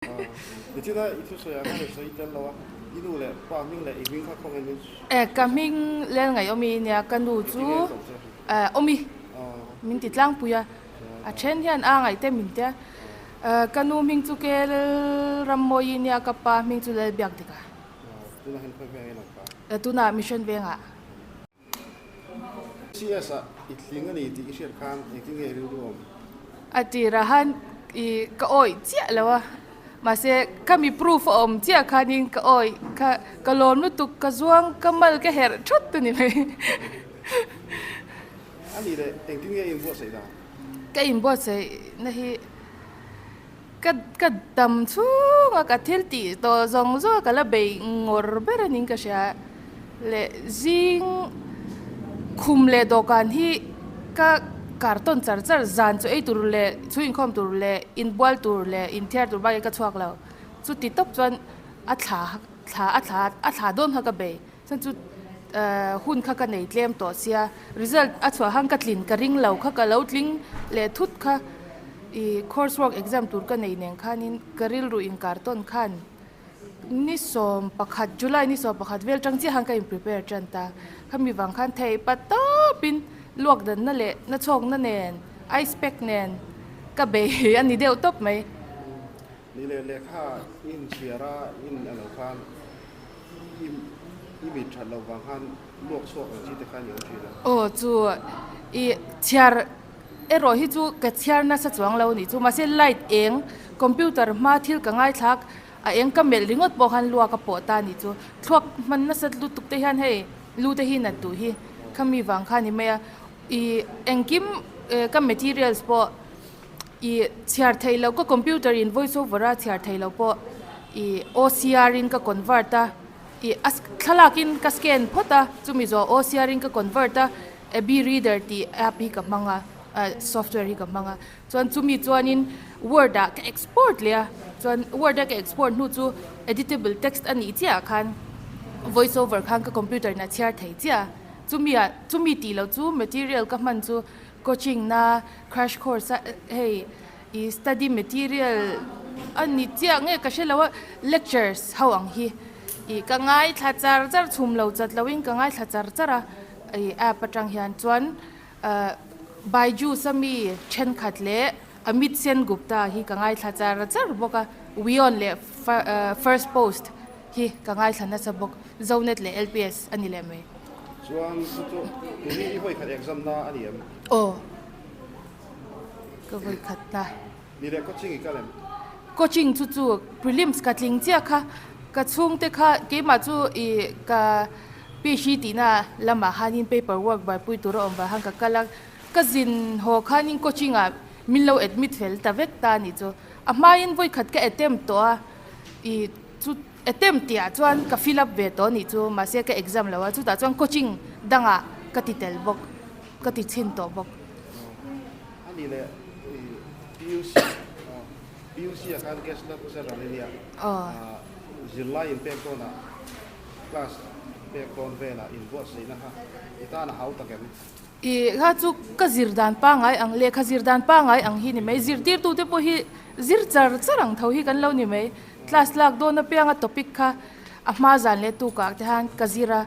Nichina i thusawi ah khan i sawi tel lo a, i nu leh pa hming leh i hming kha khawngaih min. E, ka hming lel ngaih awmi nia, ka nu chu awmi min ti tlangpui a, a then hian a ngaih te min tia. Ka nu hming chu Kel Rammawi nia, ka pa hming chu Lalbiak Dika. Tunah hian khawi veng in awm ka? Tunah Mission vengah. CS ah i tling a ni tih i hriat khan engtin nge i rilru awm? A tirah khan i ka awih chiah lo a, mahse ka mi proof a awm chiah khanin ka awih kha ka lawm lutuk ka zuang ka mal ka herh thut a ni mai. A nih leh engtin nge i inbuatsaih dan? Ka inbuatsaih na hi Ka ka dam chhung a, ka thil tih tawh zawng zawng a ka la bei ngawr ber a niin ka hria. Leh zing khum leh dawhkan hi ka kar tawn char char, zan chu ei tur leh chhu inkhawm tur leh inbual tur leh inthiar tur bakin ka chhuak lo. Chuti tawp chuan a thla thla a thla a thla dawn kha ka bei. Chuan chu hun kha ka nei tlem tawh sia, result a chhuah khan ka tlin ka ring lo kha ka lo tling leh thut kha ih course work exam tur ka nei nen khanin ka rilru inkar tawn khan ni 11 July ni 11 vel tang chiah khan ka in prepare tan ta, khami vang khan theih pa tawpin luak danna leh na chhawkna nen ice pack nen ka bei a ni deuh tawp mai. Ni leh lehkha inchhiar a in a lo khan. I mit that loh vang khan luak chhuak ang chi te kha ni awm thin a. Aw chu i chhiar erawh hi chu ka chhiar nasa chuang lo nih chu mahse light eng computer hma thil ka ngaithlak a eng ka melh ringawt pawh khan luak a pawh ta nih chu thluak hman nasa lutuk te hian hei lu te hi nat duh hi khami vang kha ni mai a i engkim ka materials pawh I chhiar theih loh ka computer in voice over a chhiar theih loh pawh i OCR in ka convert a, i a thlalak in ka scan phawt a, chumi zawh OCR in ka convert a, Abby Reader tih app hi ka hmang a, software hi ka hmang a, chuan chumi chuanin Word ah ka export leh a, chuan Word a ka export hnu chu editable text a nih chiah ah khan voice over khan ka computer in a chhiar thei chiah a, chumi ah chumi tih loh chu material ka hman chu Coaching na crash course a hei i study material a ni chiah nge ka hre lo a lectures ho ang hi ih ka ngaithla char char chhum lo chat lo in ka ngaithla char char a ih app atang hian chuan ah Byju's a mi thenkhat leh Amit Sen Gupta hi ka ngaithla char char bawk a Wion leh First Post hi ka ngaithla nasa bawk Zonet leh LPS a ni leh mai. Chuan chu chu tuni i vawi khat exam na a ni em? Aw ka vawi khat na. Ni leh coaching i kal em? Coaching chu chu prelims ka tling chiah kha ka chhungte kha keimah chu i ka PhD tihna lamah khanin paper work buaipui tur a awm vang khan ka kal a, ka zin haw khanin coaching ah min lo admit fel ta vek ta a nih chu. A hmain vawi khat ka attempt tawh a i chu Attempt tih ah chuan ka fill up ve tawh anih chu mahse ka exam lo a chutah chuan coaching dangah ka ti tel bawk ka ti chhin tawh bawk. A nih leh PUC PUC ah khan guest lecturer i nia zirlai in pek dawnah class pek dawn velah inbuatsaihna kha i tan a hau tak em? I kha chu ka zir dan pangngai ang lehkha zir dan pangngai ang hi ni mai zirtirtute pawh hi zir char char ang tho hi kan lo ni mai. Class lak dawn apianga topic kha a hma zan leh tukah te khan ka zir a,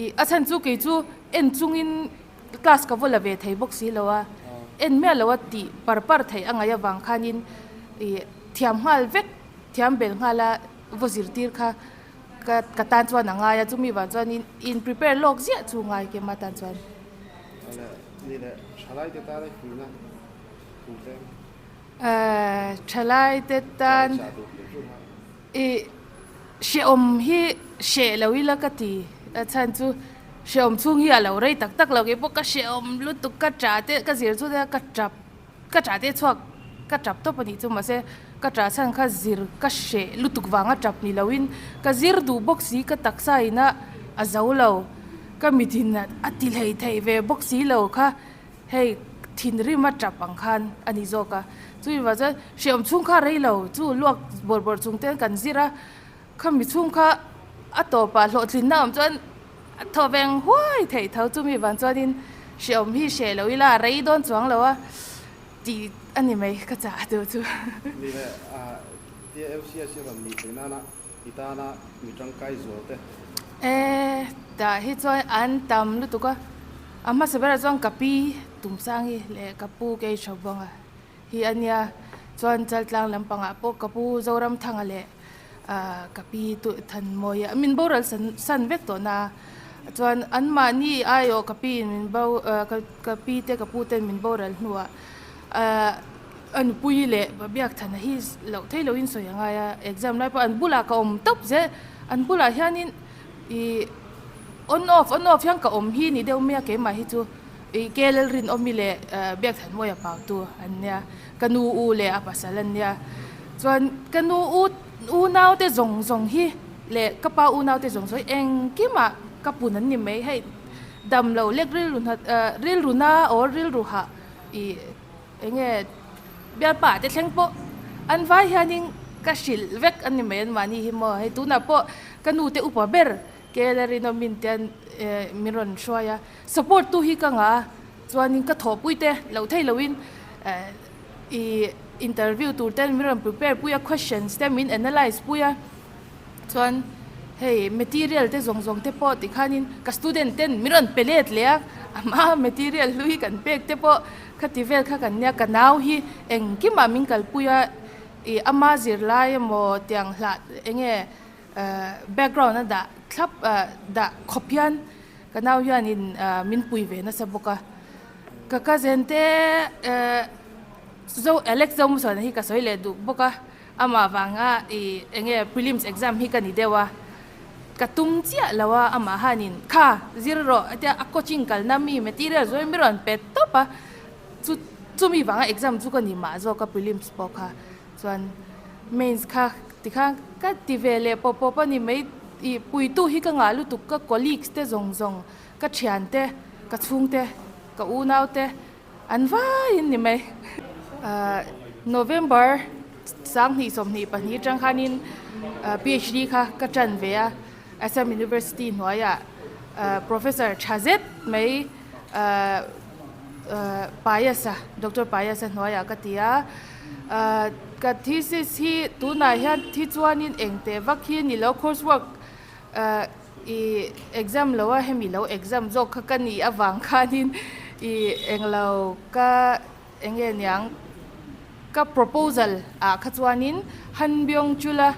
ih a chhan chu kei chu en chungin class ka vaw la ve thei bawk si lo a, en miah lo a tih par par theih a ngaih avang khanin ih thiam nghal vek thiam bel nghal a vaw zirtir kha ka ka tan chuan a ngai a, chumi vang chuanin in prepare lawk ziah chu ngai kema tan chuan. Ni leh thalai te tan a hmuhna tur te. Thalai te tan i hrehawm hi hreh lo ila ka ti a chhan chu hrehawm chhung hi a lo rei tak tak lo kei pawh ka hrehawm lutuk ka tah te ka zir chu ka tap ka tah te chhuak ka tap tawp a nih chu mahse ka tah chhan kha zir ka hreh lutuk vanga tap ni loin ka zir duh bawk si ka taksa ina a zo lo ka mitin a ti hlei thei ve bawk si lo kha. Hei thinrim a tap ang khan a ni zawk a, chumi vang chuan hrehawm chhung kha rei lo chu luak bawrh bawrh chung te kan zir a, khami chhung kha a tawpah hlawhtlinna awm chuan a thaw veng huai theih tho chumi vang chuanin hrehawm hi hreh lo ila a rei dawn chuang lo a tih a ni mai ka chah duh chu. Ni le. Hetia LCS i rawn nih theih nana i tana mi tangkai zual te. E, tah hi chuan an tam lutuk a, a hmasa berah chuan ka pi Tumsangi leh ka pu Keichhawbanga hi a nia, chuan Chaltlang lampangah pawh ka pu Zoramthanga leh ka pi Thanmawia min boral san san vek tawh na a, chuan anmahni aiawh ka pi in min bo ka pi te ka pu ten min boral hnuah A nupui leh Biakthana hi loh thei loin sawi a ngai a, exam lai pawh an bulah ka awm tawp zel, an bulah hianin ih on off on off hian ka awm hi ni deuh mai a keimah hi chu ih KLL Rinawmi leh Biakthanmawia Pautu an nia, ka nu u leh a pasal an nia, chuan ka nu u unaute zawng zawng hi leh ka pa unaute zawng zawng hi engkimah ka pun an ni mai, hei dam lo lek rilru hnat rilru na or rilru hah ih. Enge bialpa te thleng pawh an vai hianin ka hrilh vek a ni mai an mahni hi maw hei tunah pawh ka nu te upa ber Kela Rinawmin te an min rawn hruai a support tu hi ka ngah a chuanin ka thawhpui te loh thei loin ih interview tur ten min rawn prepare pui a questions te min analyse pui a. Chuan hei material te zawng zawng te pawh tikhanin ka student ten min rawn pe let leh a, a hma material hlui kan pek te pawh khati vel kha kan nia, ka nau hi engkimah min kalpui a, ih ama zirlai emaw tiang hlah eng nge background a dah thlap dah khawp hian ka nau hianin min pui ve nasa bawk a, ka cousin te zo Alex Zomusuana hi ka sawi leh duh bawk a. Amah vanga i enge prelims exam hi ka ni deuh a, ka tum chiah lo a, amah hanin kha zir rawh a tia a coaching kalna mi material zawng in mi rawn pe tawp a, chu chumi vanga exam chu ka ni mah zawk a prelims pawh kha chuan mains kha tikhan ka ti ve leh pawp pawp a ni mai i puitu hi ka ngah lutuk ka colleagues te zawng zawng ka thian te ka chhung te ka unau te An vaiin ni mai. November 2022 atang khanin PhD kha ka tan ve a, Assam University hnuaiah Professor tha zet mai Payasa, Doctor Payasa hnuaiah ka ti a. Ka thesis hi tunah hian thi chuanin engteh vak hi ni lo, course work I exam lo a, hemi lo exam zawk kha ka nih avang khanin i englo ka enge niang ka proposal ah kha chuanin Han Byung Chul a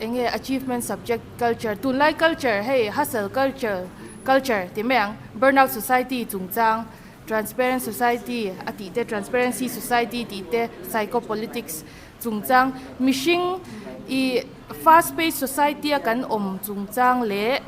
enge achievement subject culture tunlai culture hei hustle culture culture ti mai ang burnout society chungchang transparent society a tih te transparency society tih te psychopolitics Chungchang, Mihring i fast paced society a kan awm chungchang leh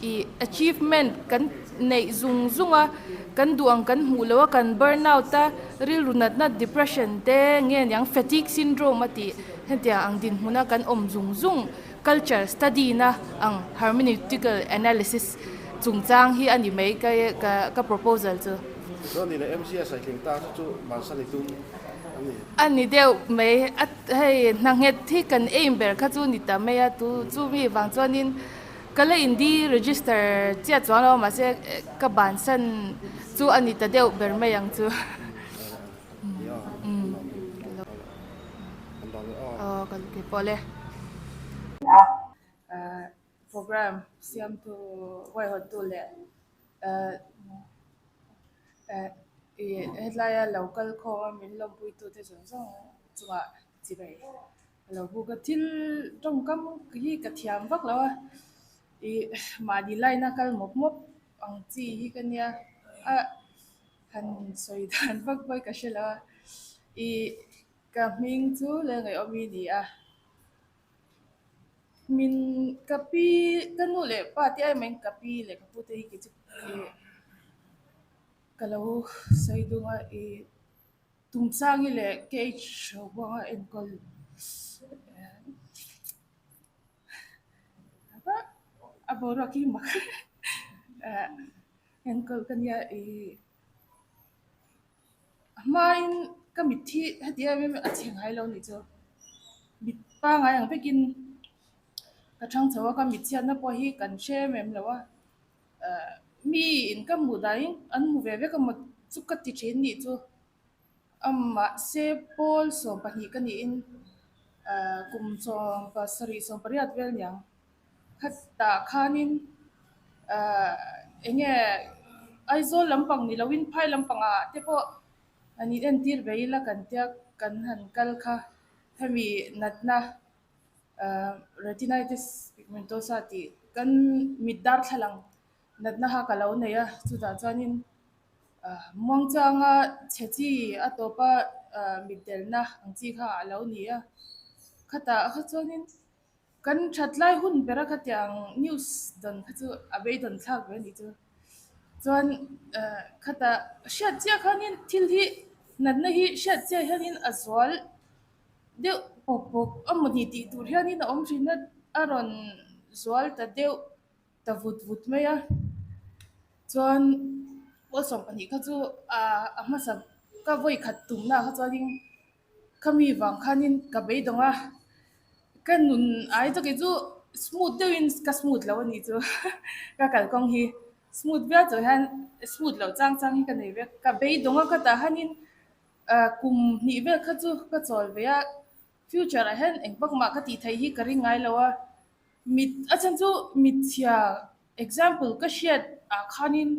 i achievement kan neih zung zung a, kan duh ang kan hmuh loh a, kan burn out a, rilru natna depression te nge niang fatigue syndrome a tih hetiang ang dinhmuna kan awm zung zung culture study na ang hermeneutical analysis chungchang hi a ni mai ka ka proposal chu. Chuan ni leh MCS a tling ta chu chu bansan i tum a ni. A ni deuh mai a hei hna nghet hi kan aim ber kha chu ni ta mai a tu chu mi vang chuanin ka la in de-register chiah chuang lo a mahse ka bansan chu a ni ta deuh ber mai ang chu. Aw ka kei pawh le. Program siamtu huaihawttu leh ih hetlai a lo kal khawm a min lawmpuitu te zawng zawng chungah chibai a lo buk a thil tawngkam hi ka thiam vak lo a ih mahni line a kal mawp mawp ang chi hi ka nia a han sawi dan vak pawh hi ka hre lo a ih ka hming chu Lengeiawmi ni a. Min ka pi ka nu leh pa te ai mai ka pi leh ka pu te hi kei chu ih ka lo sawi dun a ih Tumsangi leh KH Robuanga enkawl a boruak hi mak enkawl ka nia ih A hmain ka mit hi heti em em a chhe ngai lo nih chu mit pangai ang vekin ka thang chho a ka mit chhiatna pawh hi kan hre em em lo a ahh mi in ka hmuh dahin an hmu ve vek a maw chu ka ti thin nih chu amah se pawl 12 ka niin. Kum 17 18 vel niang khatah khanin eng nge Aizawl lampang ni loin phai lampangah te pawh an inentir ve ila kan tia kan han kal kha hemi natna retinitis pigmentosa tih kan mit darthlalang natna kha ka lo nei a chutah chuanin Muangchanga chhe chi a tawpa mitdelna ang chi kha a lo ni a. Khatah kha chuanin kan that lai hun bera khatiang news dawn kha chu a beidawn thlak ve a nih chu. Chuan khatah hriat chiah khanin thil hi natna hi hriat chiah hianin a zual deuh pawp pawp a mawni tih tur hianin a awm thin a, a rawn zual ta deuh. ta vut vut mai a chuan pawl 12 kha chu a hmasa ka vawi khat tumna kha chuanin khami vang khanin ka beidawng a ka nun ai chu kei chu smooth deuhin ka smooth lo a nih chu ka kalkawng hi smooth viau chuan hian smooth loh chang chang hi ka nei vek ka beidawng a ka tah hianin kum hnih vel kha chu ka chawl ve a future ah hian eng pakmah ka tih theih hi ka ring ngai lo a. Mit a chhan chu mitchhia example ka hriat ah khanin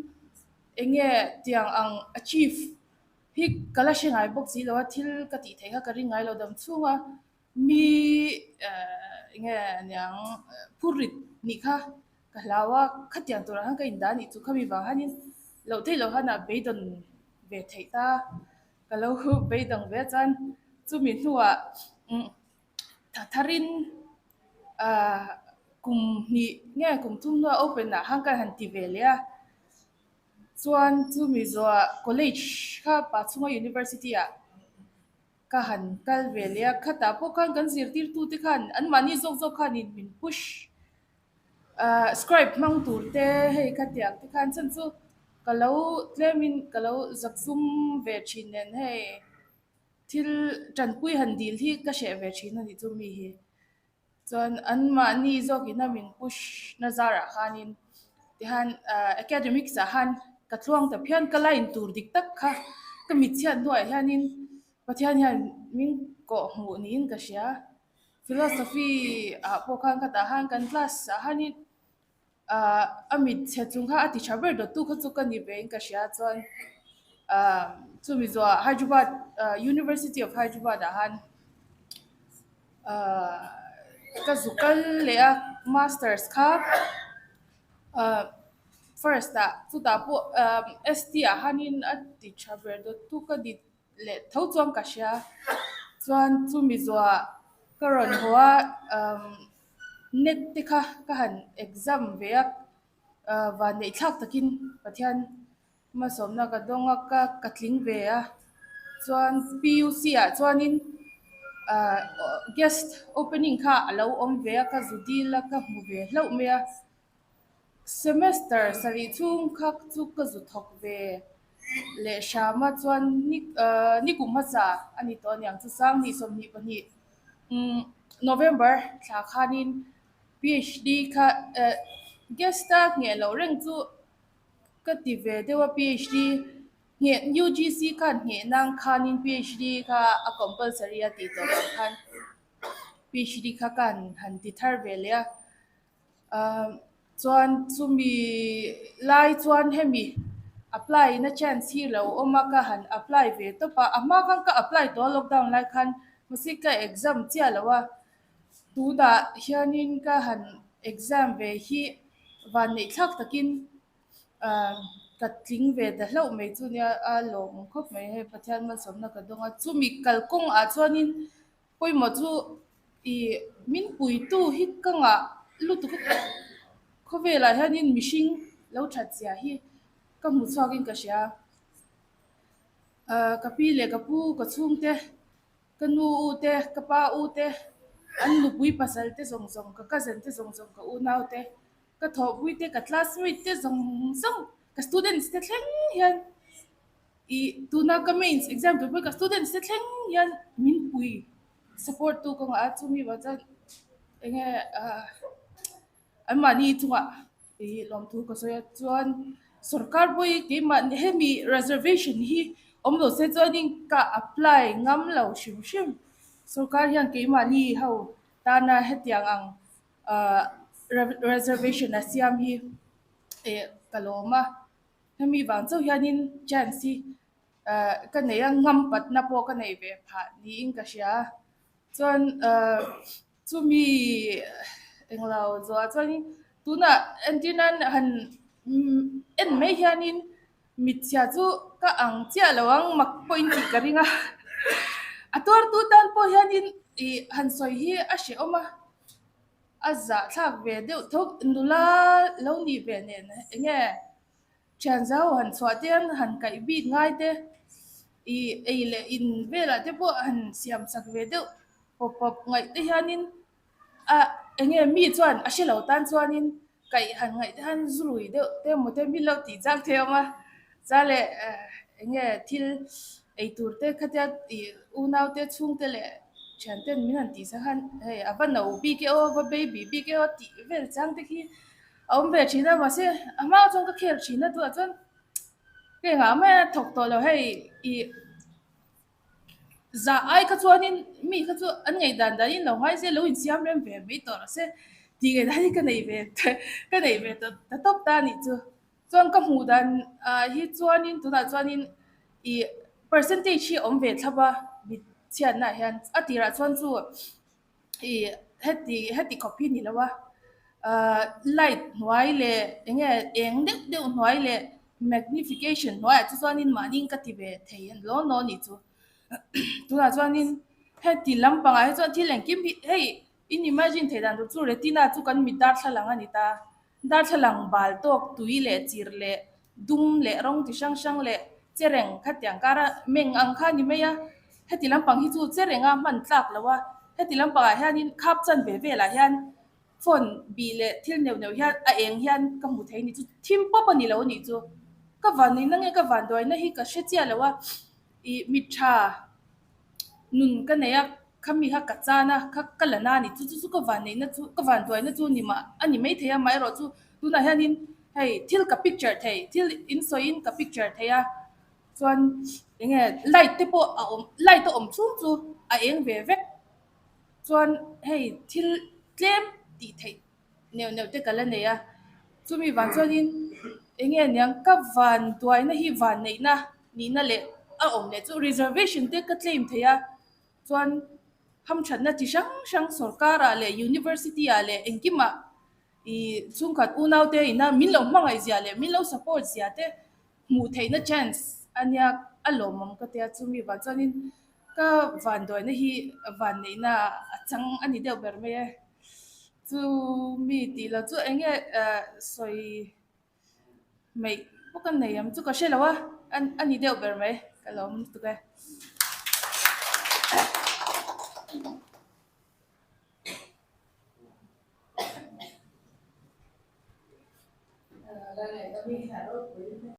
eng nge tiang ang achieve hi ka la hre ngai bawk si lo a, thil ka tih theih kha ka ring ngai lo dam chhung a, mi eng nge niang phurrit nih kha ka hlau a, khatiang turah khan ka indah anih chu khami vang hianin loh theih loh khan a beidawn ve theih ta, ka lo beidawng ve a chuan chumi hnuah tha tharin ahh kum hnih nge kum thum hnuah open ah khan ka han ti ve leh a chuan chumi zawhah college kha Pachhunga University ah ka han kal ve leh a khatah pawh khan kan zirtirtu te khan anmahni zawk zawk khanin min push ahh scribe hmang tur te hei khatiang te khan chhan chu ka lo tlemin ka lo zakzum ve thin nen hei. Thil tanpui han dil hi ka hreh ve thin a nih chu mi hi. Chuan anmahni zawkin a min push na zarah khanin tihian academics ah khan ka tluang ta phian ka line tur dik tak kha ka mitchhiat hnuaiah hianin Pathian hian min kawh hmuh niin ka hria. Philosophy ah pawh khan ka tah khan kan class ah khanin Ahh a mit chhe chung kha a ti tha ber dawttu kha chu ka ni ve in ka hria chuan ahh chumi zawhah Hyderabad ahh University of Hyderabad ah khan ahh ka zu kal leh a masters kha ahh first ah chutah pawh ahh ST ah khanin a ti tha ber dawttu ka ni leh tho chuan ka hria chuan chumi zawhah ka rawn haw a ahh. Net te kha ka han exam ve a, van neih thlak takin Pathian hmasawmna ka dawng a, ka ka tling ve a. Chuan PUC ah chuanin guest opening kha a lo awm ve a, ka zu dil a, ka hmu ve hlauh mai a. Semester sarih chhung kha chu ka zu thawk ve leh hram a, chuan ni ni kum hmasa a ni tawh aniang chu sanghnih 22 November thla khanin PhD kha guest a ngheh loh reng chu ka ti ve deuh a PhD ngheh UGC khan ngheh nang khanin PhD kha a compulsory a tih tawh vang khan PhD kha ka han ti thar ve leh a. Chuan chumi lai chuan hemi apply na chance hi lo awm a ka han apply ve tawp a, a hma khan ka apply tawh a lockdown lai khan mahse ka exam chiah lo a, tunah hianin ka han exam ve hi vanneih thlak takin ka tling ve ta hlauh mai chu nia a lawm khawp mai hei Pathian malsawmna ka dawng a, chumi kalkawng ah chuanin Pawimawh chu i min puitu hi ka ngah lutuk a, khawvelah hianin mihring lo that zia hi ka hmu chhuakin ka hria. Ka pi leh ka pu, ka chhungte, ka nu u te, ka pa u te, an nupui pasal te zawng zawng, ka cousin te zawng zawng, ka unau te, ka thawhpui te, ka classmate te zawng zawng, ka students te thleng hian Ih tuna ka mains exam tur pawh ka students te thleng hian min pui support tu kawngah a chumi vang chuan eng nge ah anmahni chungah ih lawmthu ka sawi a chuan sorkar pawh hi keimah hemi reservation hi awm lo se chuanin ka apply ngam lo hrim hrim. Sorkar hian keimahni ho tana hetiang ang reservation a siam hi ka lawm a. Hemi vang chauh hianin chance hi ka nei a, ngam patna pawh ka nei ve phah niin ka hria a. Chuan chumi englo zawhah chuanin tunah entir nan han en mai hianin mitchhia chu ka ang chiah lo ang mak pawhin tih ka ring a. A tuartu tan pawh hianin ih han sawi hi a hrehawm a, a zahthlak ve deuh tho nula lo nih ve nen eng nge Thian zau han chhuah te an han kaih bik ngai te, ih ei leh in velah te pawh han siam chak ve deuh pawp pawp ngaih te hianin a eng nge mi chuan a hre lo tan chuanin kaih han ngaih te hian zu lui deuh te emaw te min lo tih chang thei awm a, cha leh eng nge thil ei tur te khatia ih unau te chhung te leh thian ten min han tih sak a hei a va no bik e aw a va baby bik e aw tih vel chang te khi. A awm ve thin a mahse a hma chuan ka khel thin a tunah chuan ka engah mai a thawk tawh lo hei ih zah ai kha chuanin mi kha chu an ngaihdan danin lo ngai zel lo insiam rem ve mai tawh rawh se tih ngaihdan hi ka nei ve ka nei ve ta tawp ta a nih chu. Chuan ka hmuh dan ah hi chuanin tunah chuanin ih percentage hi a awm ve thlap a mit chhiatna ah hian a tirah chuan chu Ih heti heti khawp hi ni lo a ahh light hnuai leh eng nge eng deuh deuh hnuai leh magnification hnuaiah chu chuanin mahni ka ti ve thei a ni lo naw nih chu tunah chuanin heti lampangah hi chuan thil engkim hi hei in imagine theih dan tur chu retina chu kan mit darthlalang a ni ta. Darthlalang bal tawk tui leh chir leh dum leh rawng chi hrang hrang leh chereng khatiang kara meng ang kha a ni mai a, heti lampang hi chu cherenga hman tlak lo a, heti lampangah hianin khap chan ve velah hian phone bih leh thil neuh neuh hian a eng hian ka hmu thei a ni chu thim pawp a ni lo a nih chu ka vanneihna nge ka vanduaina hi ka hre chiah lo a, ih mit tha. Nun ka nei a, khami kha ka chan a, kha ka la na a ni. Chu chu chu ka van neihna chu, ka van duaina chu ni mah a ni maithei a, amaherawh chu tunah hianin hei thil ka picture thei, thil in sawiin ka picture thei a, chuan eng nge light te pawh a awm, light a awm chhung chu a eng ve vek. Chuan hei thil tlem tih theih neuh neuh te ka la nei a, chumi vang chuanin eng nge niang ka van duaina hi van neihna nihna leh a awm leh chu reservation te ka claim thei a, chuan hamthatna chi hrang hrang sorkar ah leh university ah leh engkimah ih chhungkhat unau te ina min lo hmangaih zia leh min lo support zia te hmuh theihna chance a nia a lawmawm ka tia chumi vang chuanin ka vanduaina hi vanneihna a chang a ni deuh ber mai e. Chu mi tih loh chu eng nge sawi hmeih bawk a nei ang chu ka hre lo a, a ni deuh ber mai ka lo awm lutuk e.